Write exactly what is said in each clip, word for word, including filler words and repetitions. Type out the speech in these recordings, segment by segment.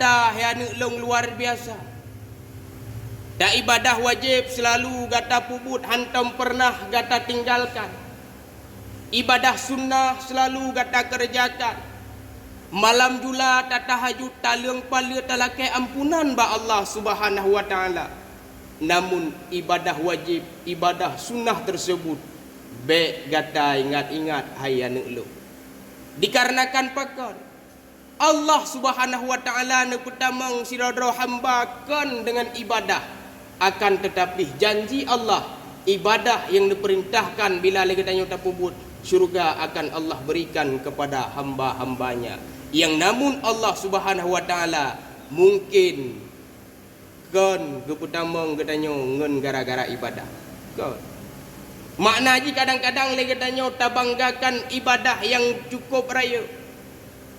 Ta hai aneuk lôn luar biasa. Ta ibadah wajéb seulalu gata peubuet, hantom peureunah gata tinggalkan. Ibadah sunnah seulalu gata keureujakan. Malam jula tatahajud, taleueng paleue, talakée ampunan bak Allah Subhanahu wa Ta'ala. Namun, ibadah wajéb, ibadah sunnah teurseubut bék gata ingat-ingat, hai aneuk lôn. Dikarenakan pakon? Allah Subhanahu wa Ta'ala neupeutamong sidroe-droe hamba kon deungon ibadah. Akan teutapi, janji Allah, ibadah nyang neupeurintahkan bila lé geutanyoe tapeubuet, syeuruga akan Allah beurikan keupada hamba-hamba-Nya. Nyang namun Allah Subhanahu wa Ta'ala mungken kon geupeutamong geutanyoe ngon gara-gara ibadah. Kon. Makna jih, kadang-kadang lé geutanyoe tabanggakan ibadah nyang cukôp rayeuk.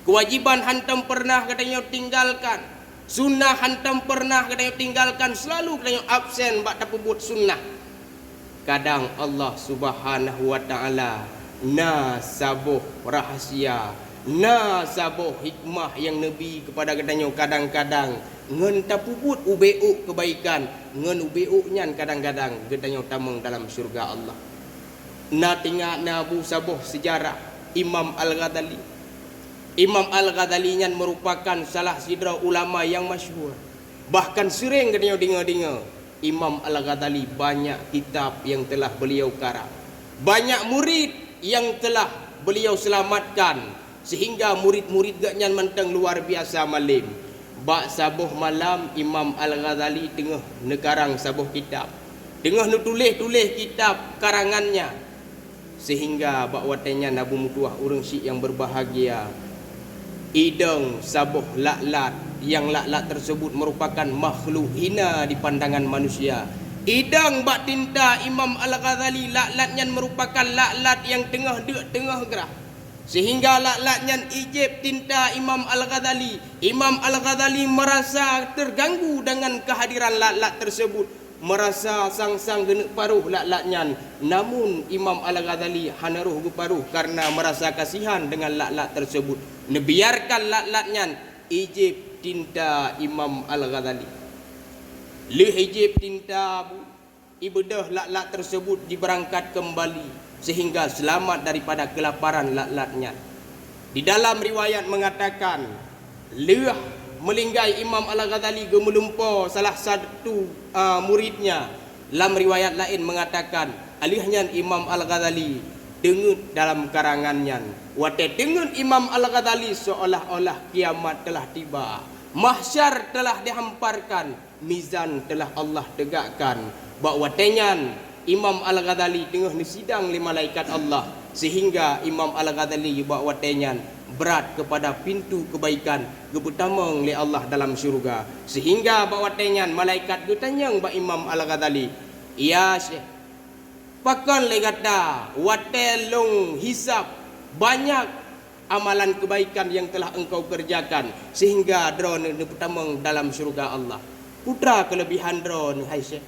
Keuwajéban hantom peureunah geutanyoe tinggalkan. Sunnah hantom peureunah geutanyoe tinggalkan, seulalu geutanyoe absen bak tapeubuet sunnah. Kadang Allah Subhanahu wa Ta'ala na saboh rahsia, na saboh hikmah nyang neubi keupada geutanyoe, kadang-kadang ngon tapeubuet ubé-ôk keubaikan, ngon ubé-ôk nyan kadang-kadang geutanyoe tamong dalam syeuruga Allah. Na teuingat na bu saboh seujarah Imam Al-Ghazali. Imam Al-Ghazali nyan meurupakan salah sidroe ulama nyang masyhur. Bahkan seuréng geutanyoe deungoe-deungoe, Imam Al-Ghazali banyak kitab nyang teulah beuliau karang. Banyak murid nyang teulah beuliau seulamatkan, seuhingga murid-murid geuh nyan mantong luar biasa malém. Bak saboh malam, Imam Al-Ghazali teungoh neukarang saboh kitab, teungoh neutuléh-tuléh kitab karangan nyan. Seuhingga bak watée nyan, Abu meutuah ureuëng syiek nyang beubahgia, idong saboh laklat, nyang laklat teurseubut meurupakan makhluk hina di pandangan manusia. Idong bak tinta Imam Al-Ghazali, laklat nyan meurupakan laklat nyang teungoh deuk teungoh grah. Seuhingga laklat nyan ijieb tinta Imam Al-Ghazali. Imam Al-Ghazali meurasa teurganggu deungon keuhadiran laklat teurseubut. Meurasa sang-sang geuneuk paroh laklat nyan, namun Imam Al-Ghazali hana roh geuparoh kareuna meurasa kasihan deungon laklat teurseubut. Neubiarkan laklat nyan ijieb tinta Imam Al-Ghazali. Lheueh ijieb tinta bu, ibeudôh laklat teurseubut jibeurangkat keumbali, seuhingga seulamat daripada keulaparan laklat nyan. Di dalam riwayat meungatakan, lheueh meulinggai Imam Al-Ghazali geumeulumpoe salah satu, a, muridnya. Lam riwayat laén meungatakan, lheueh nyan Imam Al-Ghazali teungeut dalam karangan nyan. Watée teungeut Imam Al-Ghazali, seolah-olah kiamat teulah tiba, mahsyar teulah dihamparkan, mizan teulah Allah teugakkan. Bak watée nyan, Imam Al-Ghazali teungoh neusidang lé malaikat Allah, seuhingga Imam Al-Ghazali bak watée nyan brat keupada pintoe keubaikan geupeutamong lé Allah dalam syeuruga. Seuhingga bak watée nyan malaikat geutanyong bak Imam Al-Ghazali, "Ya Syekh, pakon lé gata watée lôn hisab banyak amalan keubaikan nyang teulah engkau keureujakan, seuhingga droeneuh neupeutamong dalam syeuruga Allah? Peue teuma keuleubihan droeneuh, hai Syekh?"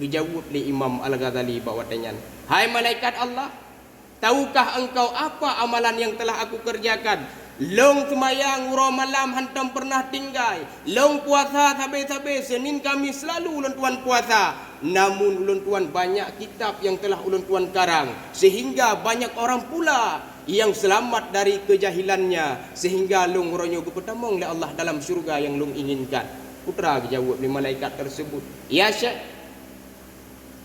Geujaweueb lé Imam Al-Ghazali bak watée nyan, "Hai malaikat Allah, tahukah engkau apa amalan nyang teulah aku keureujakan? Lôn seumayang uroe malam hantom peureunah tinggai. Lôn puasa sabe-sabe, Senin Kamis seulalu ulôn tuan puasa. Namun ulôn tuan banyak kitab nyang teulah ulôn tuan karang, seuhingga banyak orang pula nyang seulamat dari keujahilannya, seuhingga lôn uroe nyoe geupeutamong lé Allah dalam syeuruga nyang lôn inginkan." Peue teuma geujaweueb lé malaikat teurseubut, "Ya Syekh,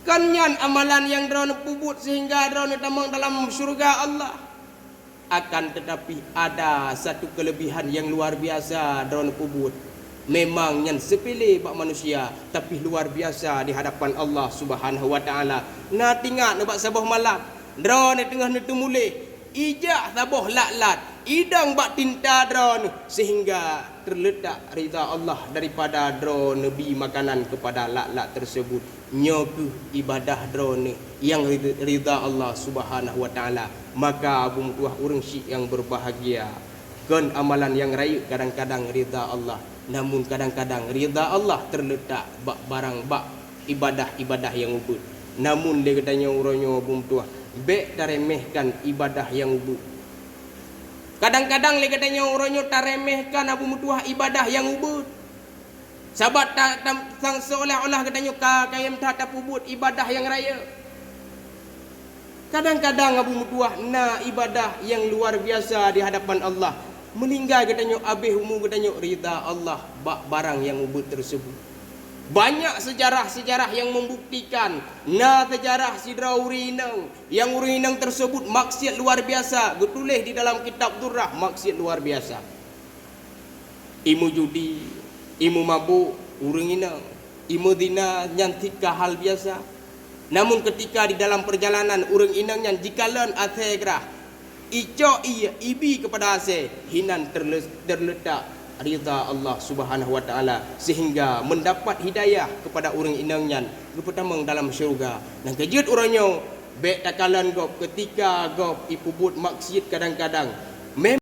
kon nyan amalan nyang droeneuh peubuet seuhingga droeneuh tamong dalam syeuruga Allah. Akan teutapi, ada satu keuleubihan nyang luar biasa droeneuh peubuet. Memang nyan seupele bak manusia, tapi luar biasa di hadapan Allah Subhanahu wa Ta'ala. Na teuingat nibak saboh malam, droeneuh teungoh neuteumuléh, ijak saboh laklat, idong bak tinta droeneuh, seuhingga teuleutak ridha Allah daripada droeneuh bi makanan keupada laklat teurseubut. Nyoe kheueh ibadah droeneuh nyang ri-, ridha Allah Subhanahu wa Ta'ala." Maka Abu meutuah ureuëng syiek nyang beubahgia, kon amalan nyang rayeuk kadang-kadang ridha Allah, namun kadang-kadang ridha Allah teuleutak bak barang, bak ibadah-ibadah nyang ubeuet. Namun lé geutanyoe uroe nyoe Abu meutuah, bék taremehkan ibadah nyang ubeuet. Kadang-kadang lé geutanyoe uroe nyoe taremehkan Abu Meutuah ibadah nyang ubit. Sabab ta-, ta-, sang seolah-olah geutanyoe ka kayém that tapeubuet ibadah nyang rayeuk. Kadang-kadang Abu Meutuah na ibadah nyang luar biasa di hadapan Allah. Meuninggai geutanyoe abéh umu geutanyoe rida Allah bak barang nyang ubit tersebut. Banyak sejarah-sejarah nyang membuktikan, na sejarah sidroe ureuëng inong, nyang ureuëng inong tersebut maksiat luar biasa, geutuléh di dalam kitab Durrah maksiat luar biasa. Imeu judi, imeu mabuk, ureuëng inong, imeu zina nyan cit ka hal biasa. Namun keutika di dalam peurjalanan ureuëng inong nyan jikalon asée grah, icok ié ibi keupada asée, hinan terle-, terleutak rida Allah Subhanahu wa Taala, sehingga mendapat hidayah keupada ureuëng inong nyan geupeutamong dalam syeuruga. Nyang keujeuet uroe nyoe, bék takalon gob keutika gob ipeubuet maksiat kadang-kadang. Mem-